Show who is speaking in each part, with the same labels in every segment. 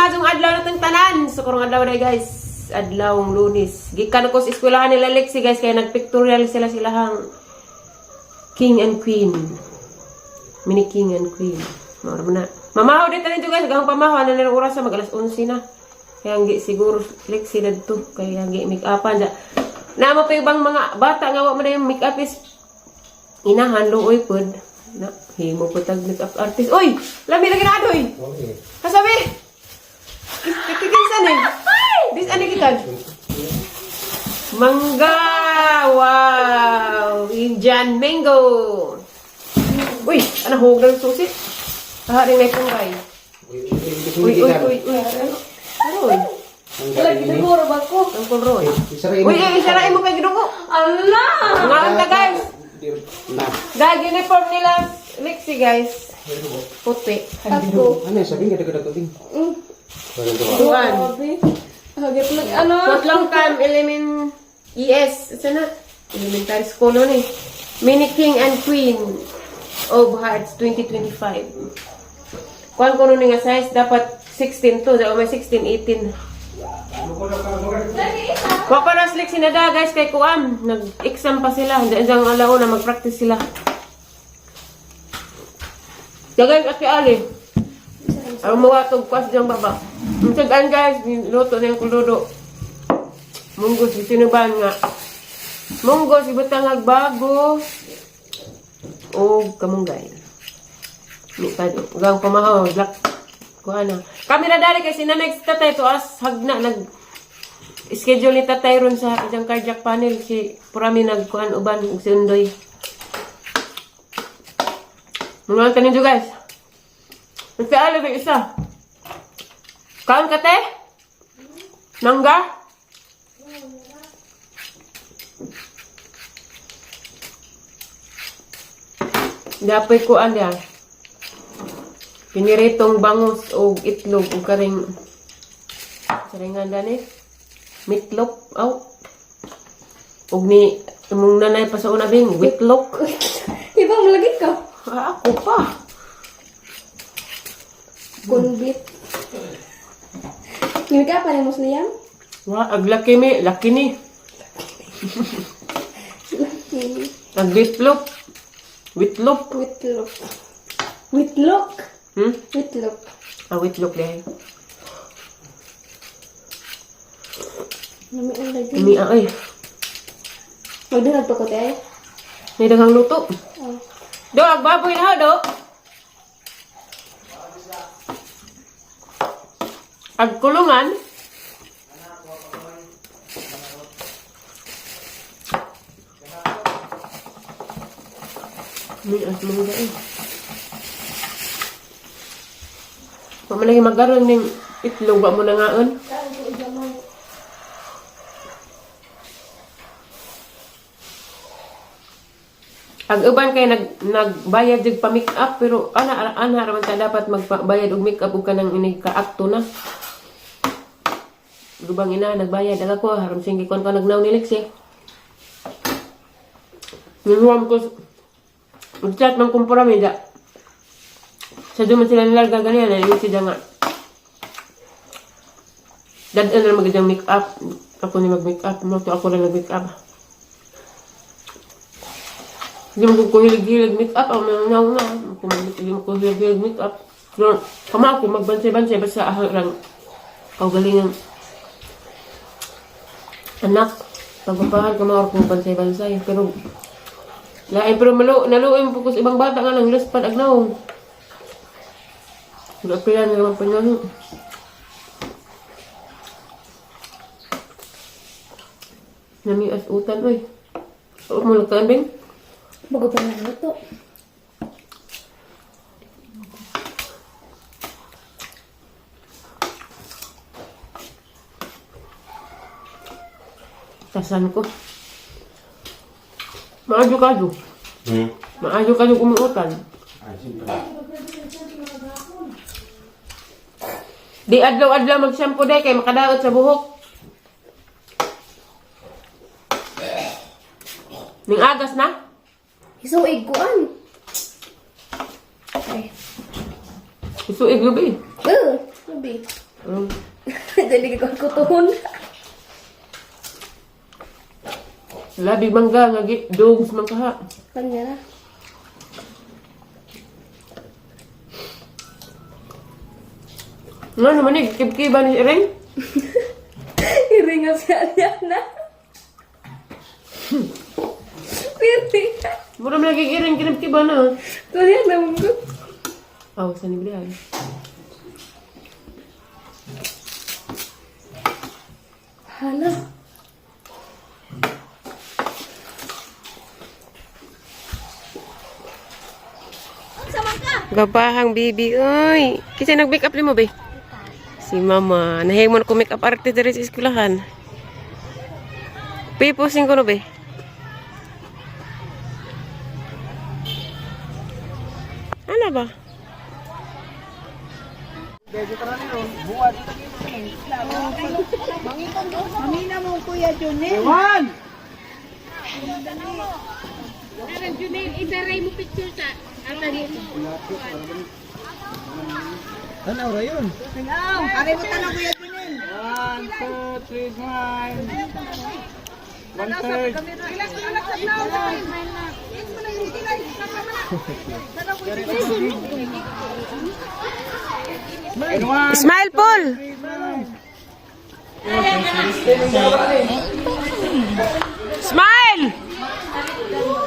Speaker 1: atong adlaw na tong tanan. So karong adlaw na, guys, adlaw Lunes. Gikan ko sa eskwelahan nila Lexi, guys, kaya nagpictorial sila silahang king and queen. Mini king and queen. Mao ra na. Mamahaw dito nito, guys, gahong pamahaw na nila oras sa mag alas 11 na. Kaya ang siguro Lexi dadto kaya ang make upan ja. Namo pa ibang mga bata nga wa man na yung make up is inahan luoy pod. Na himo po tag make up artist. Oy, lami lagi na adoy. Kasabi. Kikinsan eh. Dis ano kita? Mangga! Wow! Indian mango! Uy! Ano hug ng susi? Ah, rin may punggay. Uy, uy, uy, uy. Ano? Ano? Uy?
Speaker 2: Wala ginuguro ba ko?
Speaker 1: Ang kulroy. Uy, uy, isarain mo kay ginugo.
Speaker 2: Allah!
Speaker 1: Mga ka, guys. Dahil uniform nila, Lexi, guys. Puti.
Speaker 2: Ako.
Speaker 3: Ano sabihin ka dagat dating?
Speaker 1: Tuan.
Speaker 2: Grabe. Hagit lang ano?
Speaker 1: Long time, element ES. Isa na. Elementary school nun eh. Mini King and Queen of Hearts 2025. Kuan ko nun nga size, dapat 16 to. May 16, 18. Wa pa na slik sinada, guys, kay kuan. Nag-exam pa sila. Hindi ang alauna mag-practice sila. Dagay at kay Ali. Ang mga tugpas diyang baba. Ang sagaan, guys, luto na yung kuludo. Munggos, sinuban nga. Munggos, ibutang bago. O kamunggay. Ni pa gang pamahaw, black. Kuha na. Kami na dali kay sinanay si tatay to as hagna nag schedule ni tatay ron sa isang cardiac panel si Purami nagkuan uban ug si Undoy. Mga tanin nyo, guys. Nagkaalo ba isa? Kaon ka, te? Mangga? Dapat ko ano. Piniritong bangus o itlog o karing saringan dani. Meatloaf. Aw. Og ni imong nanay pa sa una bing witlok.
Speaker 2: Iba mo lagi ka.
Speaker 1: Ah, ako pa.
Speaker 2: Kunbit. Yung ka pa mo sila?
Speaker 1: Wa ag laki mi, laki ni.
Speaker 2: Laki.
Speaker 1: Ag witlok. Witlok.
Speaker 2: Witlok. Witlok. Witlok.
Speaker 1: Ah, witlok dahil.
Speaker 2: Nami ang lagi.
Speaker 1: Ini ay.
Speaker 2: Magdunag pa ko te.
Speaker 1: May daghang luto.
Speaker 2: Oh.
Speaker 1: Do, ag baboy na ho, do. Ag kulungan. May as mangga eh. Wa man lagi magaron ning itlog wa mo na ngaon. Ang uban kay nagbayad jud pa make up pero ana ana ra man ta dapat magbayad og make up ug kanang inig ka akto na. Lubang ina nagbayad aga ko haron sing gikon ko nagnaw ni Lexi. Niluwam ko mag-chat man kumpara mi da. Sa duman sila nilarga ganyan na yung sila nga. Dad-an na magandang make up. Ako ni mag-make up. Mo to ako lang nag-make up. Hindi mo ko hilig-hilig make up. Ako nang naw na. Hindi mo ko hilig-hilig make up. Pero kama ako magbansay-bansay basta ako lang kaugalingan anak. Pagpapahan ka mga kung bansay-bansay. Pero lain pero malu naluoy mo po ko sa ibang bata nga lang luspad agnaw. Wala pila na naman pa niya. Nami as utan oy. Oo mo lagkaan bin.
Speaker 2: Bago pa na luto.
Speaker 1: Tasan ko. Maadyo kadyo. Maadyo kadyo umuutan.
Speaker 3: Ay, siyempre.
Speaker 1: Di adlaw-adlaw mag-shampoo day kay makadaot sa buhok. Ning agas na?
Speaker 2: Isuig kuan. Ay.
Speaker 1: Isuig lubi.
Speaker 2: Lubi. Dali ka kutuhon.
Speaker 1: Labi mangga nga dogs man kaha.
Speaker 2: Kanya na.
Speaker 1: Nga naman eh, kibkiba ni Irene.
Speaker 2: Iringa si Ariana. Iringa.
Speaker 1: Mura man lagi Irene, kinibkiba na.
Speaker 2: Tuloy na mo ko.
Speaker 1: Oh, saan ibili ay?
Speaker 2: Hala.
Speaker 1: Gabahang baby, oy. Kasi nag-make up mo, be? Si mama. Nahimon ko make up artist diri sa eskwelahan. Piposing ko no, be? Ano ba?
Speaker 3: Tanaw ra yun. Tanaw. Aray mo tanaw, Kuya Junel. 1, 2, 3, smile. 1/3.
Speaker 1: Smile, Paul! Smile!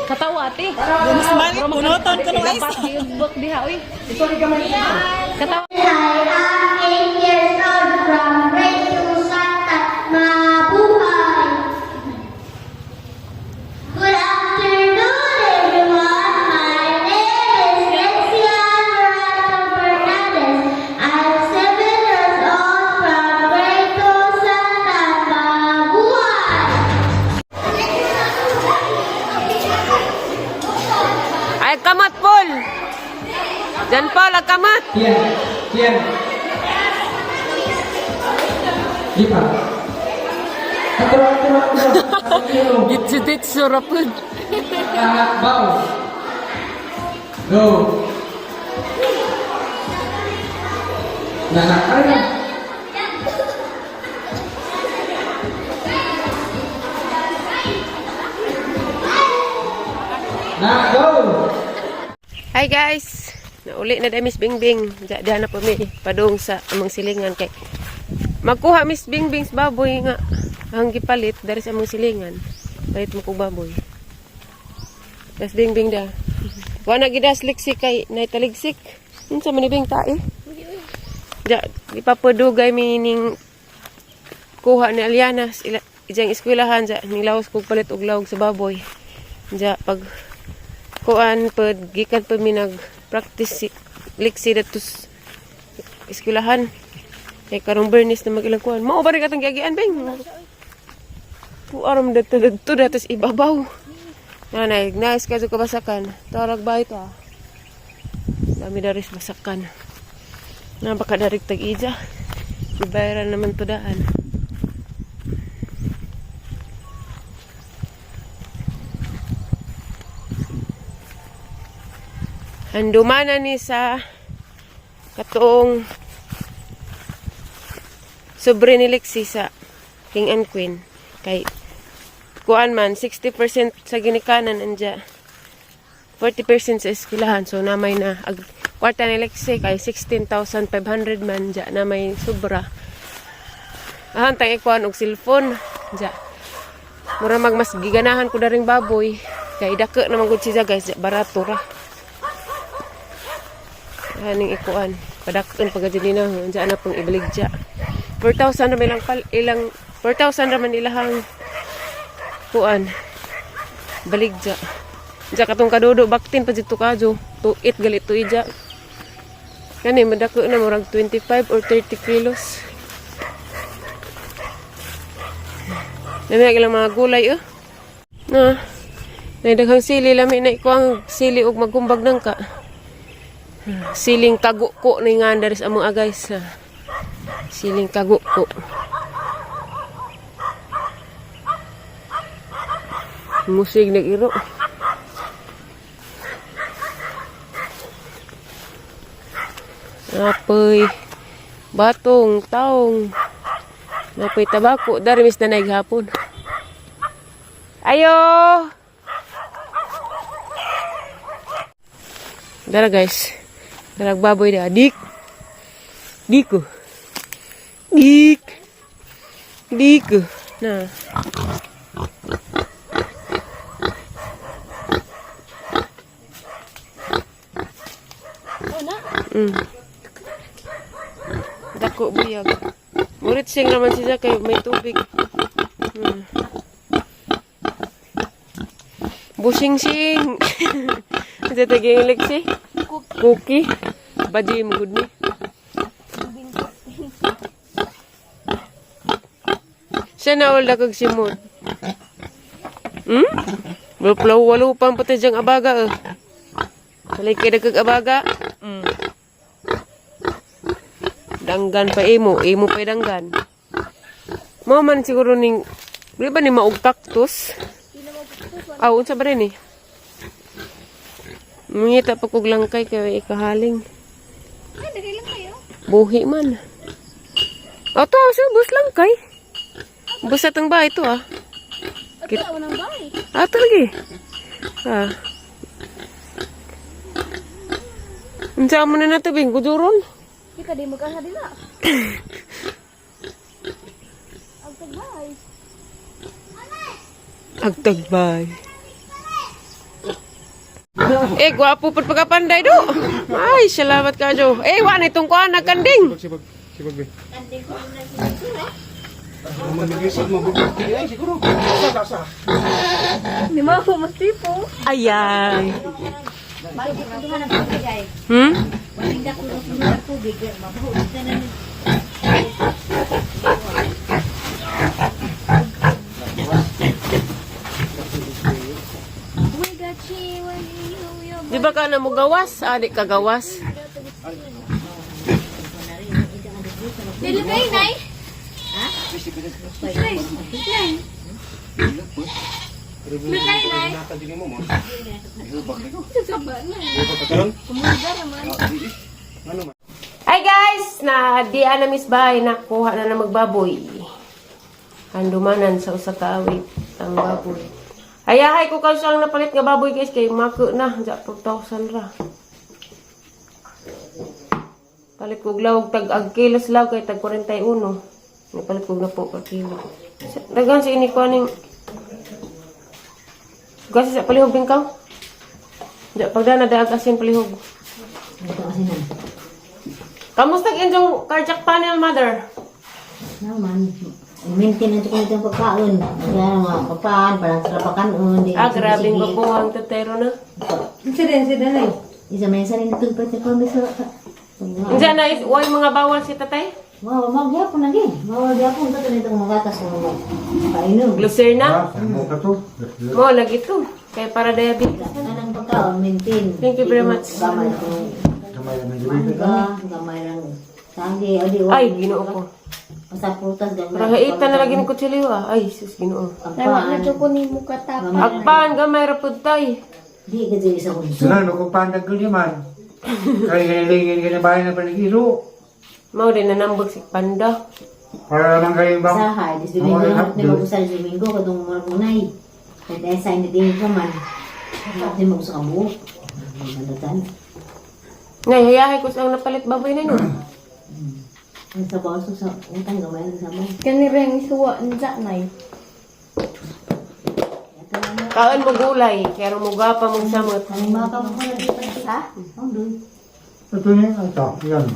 Speaker 4: Katawa ate. Smile punuton ko nung ice. Buk diha oy. Katawa.
Speaker 5: I am 8 years old from Grade 2 Santa Mabuhay. Good afternoon, everyone. My name is Lexia Morato Fernandez. I'm 7 years old from Grade 2 Santa Mabuhay.
Speaker 1: Ay, kamat, Paul! Jan Paul, ang kamat!
Speaker 3: Kian. Kian. Lipa. Atro, atro, atro. Atro.
Speaker 1: Ditso-ditso, rapod.
Speaker 3: Bow. Go. Nana, aray na. Na, go!
Speaker 1: Hi guys! Nauli na dahil Miss Bingbing. Diyan na po mi padung sa among silingan kay magkuha Miss Bingbing sa baboy nga ang gipalit dari sa among silingan. Palit mo kog baboy. Tas Bingbing da. Wa na gidas liksi kay naitaligsik. Unsa man ni Bing tae? Ja, ipapadugay mi ning kuha ni Aliana sa ila, ijang eskwelahan ja nilawas kog palit og lawog sa baboy. Ja pag kuan pud gikan pud mi nag practice si liksi datos eskwelahan. Kay karong Bernice na mag-ilang kuan. Mao ba rin katong giagian beng? Kuaram dato dato datos ibabaw. Nanay, nice kayo kabasakan. Tarag ba ito ah? Dami daris basakan. Na baka darig tag ija. Ibayaran naman to daan. Handumana ni sa katoong sobre ni Lexi sa King and Queen. Kay kuan man 60% sa ginikanan anja 40% sa eskwelahan, so namay na ag kwarta ni Lexi kay 16,500 man ja na may sobra. Ahan tang ikuan og cellphone ja. Mura mag mas giganahan ko daring baboy kay dako naman gud siya guys, ja, barato ra. Aning ikuan padakon pagka nina ja na pang ibaligya. 4,000 ra man ilang pal, ilang 4,000 ra man ilahang kuan baligya. Ja katong kadudo baktin pa dito kadyo. Tuit galit tuit ja. Kani madako na murag 25 or 30 kilos. Lami na ilang mga gulay oh. Na. Nay daghang sili lami na iko ang sili og maghumbag nang ka. Siling kaguko ni nga dari sa among guys. Siling kaguko. Musig nag-iro. Apoy. Batong, taong. Napoy tabako. Dari mis na hapon. Ayo! Dara guys. Darag baboy na. Dik! Diko. Dik! Diko. Na. Dako buyag. Murit sing naman siya kay may tubig. Busing sing. Sa taging liksi. Cookie. Baji mo gud ni. Siya na all dakog simod. Walo walo pang pati diyang abaga eh. Halay kay dagkag abaga. Danggan pa imo, imo pa danggan. Mao man siguro ning di ba ni maug cactus? Aw, unsa ba rin eh? Mangita pa kog langkay kay ikahaling.
Speaker 2: Ay, dali lang kayo.
Speaker 1: Buhi man. O to, so bus langkay. Bus atong bahay to ah.
Speaker 2: At wala nang bahay.
Speaker 1: Ah, talaga eh. Ah. Unsa mo na nato bing guduron?
Speaker 2: Di ka di mag-asa dila. Ang tagbay.
Speaker 1: Agtagbay. Eh, gwapo pud pagkapanday do. Ay, salamat ka jo. Eh, wa na itong kuan nagkanding.
Speaker 6: Sibag, sibag, be.
Speaker 2: Di mo ako mas tipo.
Speaker 1: Ayay. Hmm? Di ba ka na mo gawas? Ah, di ka gawas.
Speaker 2: Dili kay nay. Ha? Nay. Nay. Nay, nay. Sasaba na.
Speaker 1: Hi guys! Na di ana miss bay nakuha na na magbaboy. Handumanan sa usa ka awit ang baboy. Ayahay ko kaw siyang napalit nga baboy guys kay mako na ja 4,000 ra. Palit kog lawog tag ag kilos law kay tag 41. Napalit kog na po ka kilo. Daghan sa ini ko aning Gasi sa palihog din kaw. Ja pagdana daag asin palihog. Kamusta ang inyong cardiac panel, mother?
Speaker 5: Naman, maintenance ko itong pagkaon. Kaya nga, pagkaan, parang sa pagkaon.
Speaker 1: Ah, grabe ang ko ang tatero na.
Speaker 5: Isa may isa rin itong pwede ko miso.
Speaker 1: Diyan na, is, way mga bawal si tatay?
Speaker 5: Wow, magyapon lagi. Wow, magyapon ka ito itong magatas mo. Painom.
Speaker 1: Glucerna?
Speaker 6: Ano ka to?
Speaker 1: Mo, lagi to. Kaya para diabetes.
Speaker 5: Anang pagkaon, maintain.
Speaker 1: Thank you very much.
Speaker 5: Gamay ko.
Speaker 6: Kamay lang ng
Speaker 5: Mangga, gamay lang. Sagi, o di.
Speaker 1: Ay, ginoo ko.
Speaker 5: Basta prutas, gamay.
Speaker 1: Parang haita na lagi ni kutsilyo ah. Ay, sus, ginoo.
Speaker 5: Agpaan.
Speaker 2: ko ni mo katapa.
Speaker 1: Agpan, gamay rapod tay.
Speaker 5: Di kasi isa ko.
Speaker 6: Sunan, magpagpandag ko naman. Kaya ganilingin ka na bahay na panag-iro.
Speaker 1: Mao din nanambag si panda.
Speaker 6: Para naman kayo bang...
Speaker 5: Sahay, dis Domingo, di ba sa Domingo, katong munay. Kaya dahil sa hindi din ka man. Di mo sa kabuok. Magandatan.
Speaker 1: Ngay, hayahay ko siyang napalit baboy na yun.
Speaker 5: Ang sabaw sa utang gamay ang sabaw.
Speaker 2: Kani reng suwa nja nay.
Speaker 1: Kaon mo gulay, kaya mugapa mong samot.
Speaker 5: Ang baka mo ko lagi pa. Ha? Ang doy.
Speaker 6: Ito na yun, ito. Yan.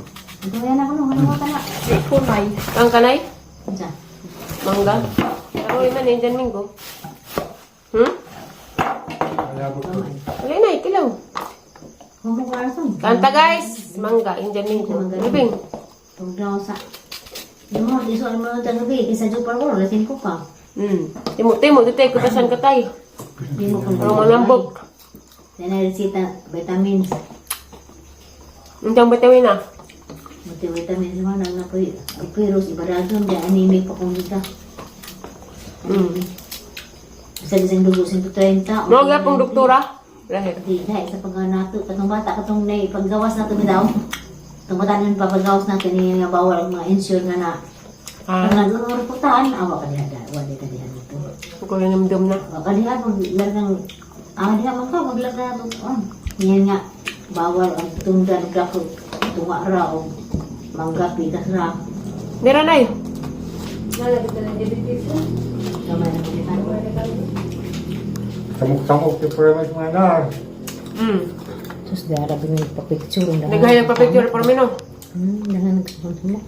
Speaker 5: Ito yan ako nung ano ka na.
Speaker 2: Kunay.
Speaker 1: Ang kanay?
Speaker 5: Unsa?
Speaker 1: Mangga? Pero iman eh, dyan minggo.
Speaker 6: Malabot ko.
Speaker 1: Wala na, ikilaw.
Speaker 5: Kung mo ka rason.
Speaker 1: Kanta guys! Mangga, Indian minggo. Libing.
Speaker 5: Tugdaw sa Mo, di so mo tagabi kaysa jo par ko lasin ko pa.
Speaker 1: Timo, timo, dito kutasan ka tayo.
Speaker 5: Di mo
Speaker 1: Pero malambog.
Speaker 5: Then ay resita vitamins.
Speaker 1: Ang batawin na.
Speaker 5: Multivitamins man ang napoy piros ibaragon di anemic pa kung dita. Sa isang dugo 130.
Speaker 1: Mo gyapong doktora. Lahir.
Speaker 5: Di dahil sa pagkanato katong bata katong nay paggawas nato bitaw. Tumatan ng papagawas natin yung nga bawal ang mga insure nga na.
Speaker 1: Ah.
Speaker 5: Ang nagruruputan, awa ka diha da, wala ka diha dito.
Speaker 1: Ko namdam na.
Speaker 5: Awa ka diha, maglagang, ah, diha man ka, maglaga to. Oh, yan nga, bawal ang tundan ka ko, tunga ra o mangga pitas ra.
Speaker 1: Dira nay.
Speaker 5: Gamay na kulitan.
Speaker 6: Samok-samok yung premise mga nar.
Speaker 5: Sus, dara ba yung papicture?
Speaker 1: Naghayag pa picture por mino.
Speaker 5: Dangan nagsusunod.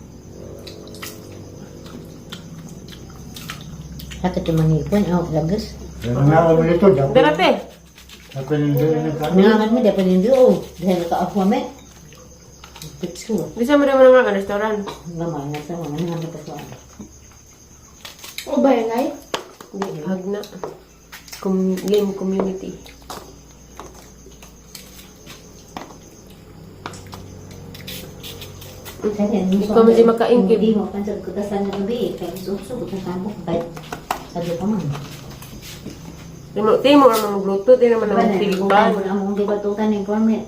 Speaker 5: Sakit yung manipon, oh, lagas.
Speaker 6: Yan nga ako nito.
Speaker 1: Dira te.
Speaker 6: Ako yung hindi na
Speaker 5: Nangangat mo, dapat hindi, oh. Dahil naka-off mo, me. Picture.
Speaker 1: Bisa mo naman nga restaurant.
Speaker 5: Gamay na sa mga nangangat pa sa
Speaker 2: O ba yun ay?
Speaker 1: Hagna. Lim community. Ikaw man si makaingkib.
Speaker 5: Hindi mo, pansa kutasan na gabi. Kaya susok, kutasan ko, kahit sabi ko man.
Speaker 1: Timo timo ang magluto, di naman ang tigban.
Speaker 5: Ang among gibatutan ni Cormet.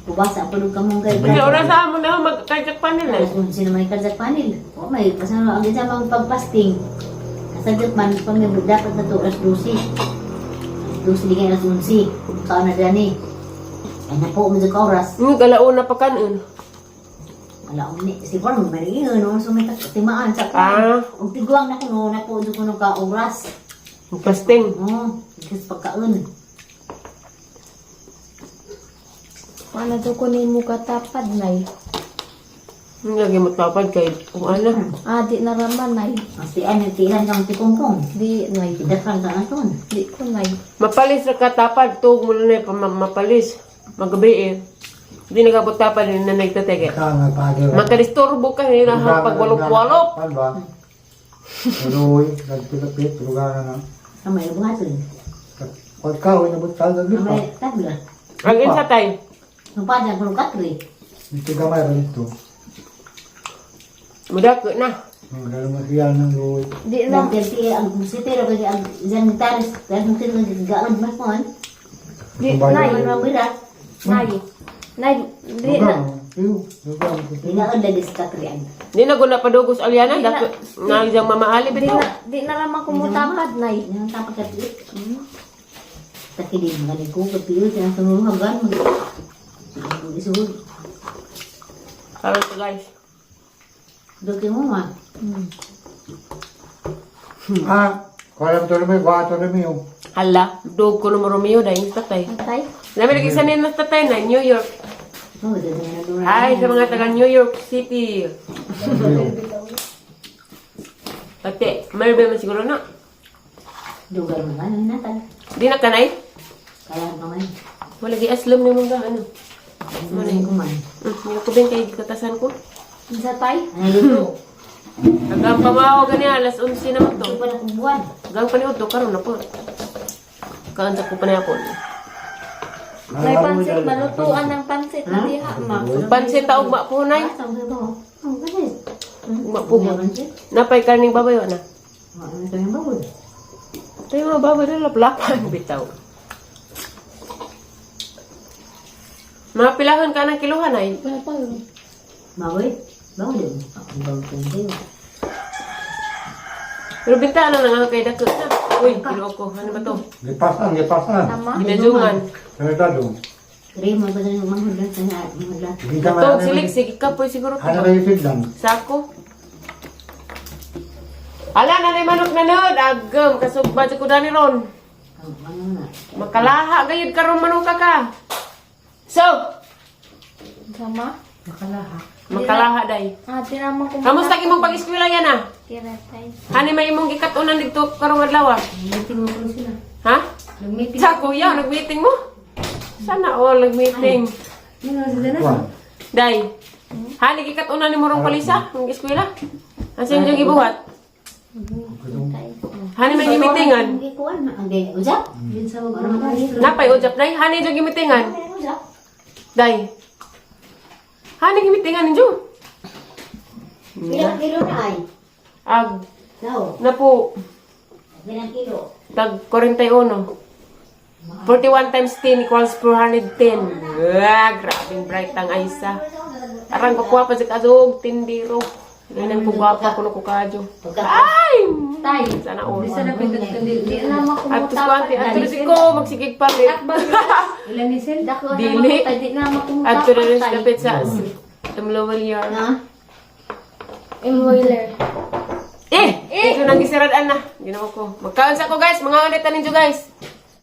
Speaker 5: Kubasa pa ka mong kay.
Speaker 1: Kasi oras sa amo na magkajak pa nila.
Speaker 5: Alas 11 naman yung karjak panel. O may pasano ang isa mang pagpasting. Kasagot man pag may dapat na to alas 12. Alas 12 di kayo alas 11. Kaan na dani. Ay na po mo sa oras.
Speaker 1: Nga galauna pa kanon.
Speaker 5: Ala ni si Juan may no so may timaan sa
Speaker 1: Ah.
Speaker 5: Ug tiguang na kuno na po kuno ka oras.
Speaker 1: Fasting.
Speaker 5: Oh, kasi pagkaon.
Speaker 2: Paano to kunin mo katapad nay?
Speaker 1: Ang lagi mo tapad kay kung ano.
Speaker 2: Ah, di na raman nay.
Speaker 5: Ang tian yung tian kang tikongkong.
Speaker 2: Di nay.
Speaker 5: Tidakang ka aton.
Speaker 2: Di ko nay.
Speaker 1: Mapalis ra ka tapad tuog mo na mapalis. Magabi eh. Hindi nagabot tapad na nagtatege.
Speaker 6: Ka nga padre.
Speaker 1: Makadisturbo ka hindi na pagwalop-walop.
Speaker 6: Pan ba? Tuloy, nagpilapit, lugar na na.
Speaker 5: Ang may buhaton.
Speaker 6: Pagka, inabot ka,
Speaker 5: Ang
Speaker 6: gagawin pa.
Speaker 5: may tabla.
Speaker 1: Ang insa tay.
Speaker 5: Ang padang kuno katri.
Speaker 6: Ito gamay rin ito.
Speaker 1: Mudako na.
Speaker 6: Ang dalawa siya ng luwi.
Speaker 2: Di na.
Speaker 5: Ang terti ang sitero kasi ang isang taris ang sitero gaon mas mo.
Speaker 2: Di nay.
Speaker 5: Ang mabira.
Speaker 2: Nay. Nay. Di na.
Speaker 6: Lugar,
Speaker 5: Ginaon lagi sa katrian.
Speaker 1: Di na guna padugos alyana dako na isang mama Ali
Speaker 2: Di
Speaker 1: bitaw.
Speaker 2: na. Di na raman kumutapad nay.
Speaker 5: Yang tapak katri. Takidin mga ko kapiyo sa sumuluhagan mag. Isuod.
Speaker 1: Karon to guys.
Speaker 5: Doke mo ma.
Speaker 6: Ah, kaya mo ito rin, wato rin yung.
Speaker 1: Hala, dog ko no Romeo dahil sa tatay.
Speaker 2: Atay.
Speaker 1: Namin lagi sa nina sa tatay na New York.
Speaker 5: Oh, dito na doon.
Speaker 1: Hi sa mga taga New York City. Pati, Maribel man siguro na.
Speaker 5: Dugal mo ano natan.
Speaker 1: Di na kanay?
Speaker 5: Kaya kamay.
Speaker 1: Wala gi aslom ni mong ano.
Speaker 5: Ano ko man.
Speaker 1: Hindi ko bin kay katasan ko.
Speaker 2: Unsa tay?
Speaker 5: Ano luto?
Speaker 1: Agang pamaw gani alas 11 naman to.
Speaker 5: Ito pa na kong buwan.
Speaker 1: Agang paniud to karon na po. Kaan sa ko pa na ako.
Speaker 2: Nay pansit malutuan ng pansit na diha ma.
Speaker 1: Pansit ta ugma po nay.
Speaker 5: Ah, sa mga to. Oh, kasi.
Speaker 1: Ugma po.
Speaker 5: Ano pansit?
Speaker 1: Napay karning babayo na.
Speaker 5: Ano ito yung baboy?
Speaker 1: Tayo mga baboy na laplapan bitaw. Mga pilahon ka ng kiluhan ay.
Speaker 5: Baboy? Baboy din. Ang baboy ko yung
Speaker 1: Pero binta na lang ang kay dako na. Uy, kilo ko. Ano ba to?
Speaker 6: Gipasan, gipasan.
Speaker 2: Tama.
Speaker 1: Ginadungan.
Speaker 6: Sanitado.
Speaker 5: Remo ba yung mga hudlat sa mga hudlat?
Speaker 1: Tog silik sige kapoy siguro
Speaker 6: Ano
Speaker 1: to.
Speaker 6: kayo lang?
Speaker 1: Sako. Ala na ni manok na nod. Agam kasugba sa ko dani ron.
Speaker 5: Ang ano na.
Speaker 1: Makalaha gayud karon manuka ka. So,
Speaker 2: Sama.
Speaker 1: makalaha day.
Speaker 2: Ah, di naman kumutapad.
Speaker 1: Kamusta imong pag-eskwela yan ah?
Speaker 2: Tira tay.
Speaker 1: Hani may imong gikatunan didto karong adlaw ah?
Speaker 5: Meeting mo ko sila.
Speaker 1: Ha?
Speaker 5: Nag-meeting.
Speaker 1: Sa kuya, nag-meeting mo? Sana all nag-meeting.
Speaker 5: Ano sila na?
Speaker 6: Kuan.
Speaker 1: Day. Hani gikatunan nimo rong palisa ang eskwela? Asa yung gibuhat? Hani may gimitingan?
Speaker 5: Hindi ko ano. Ang gay ujap. Yun sa mga ano.
Speaker 1: Napay ujap day. Hani yung gimitingan?
Speaker 5: Ujap.
Speaker 1: Day. Hani gimitingan ninyo?
Speaker 5: Ilang kilo na ay?
Speaker 1: Ag
Speaker 5: No.
Speaker 1: na po
Speaker 5: Ilang kilo?
Speaker 1: tag 41. 41 times 10 equals 410. Ah, grabing bright ang Aisa. Arang ko kuha pa sa kasog, tindiro. Ganyan ko gwapa kuno ko kadyo.
Speaker 5: Pagka
Speaker 1: Ay!
Speaker 5: tay.
Speaker 1: Sana all.
Speaker 4: Bisa na pindot
Speaker 2: Di na
Speaker 1: At
Speaker 2: makumutapad.
Speaker 1: kuanti, at si ko magsigig palit.
Speaker 4: Ilan ni Sel?
Speaker 2: Dako na
Speaker 1: Dili.
Speaker 2: makutay, di na
Speaker 1: At to
Speaker 2: makumutapad.
Speaker 1: na dapit sa Tumlawal yar.
Speaker 5: Na?
Speaker 2: Embroiler.
Speaker 1: Eh! Ito nang gisirad na. Ginawa ko. Magkaon sa ko, guys. Mga ulit ninyo, guys.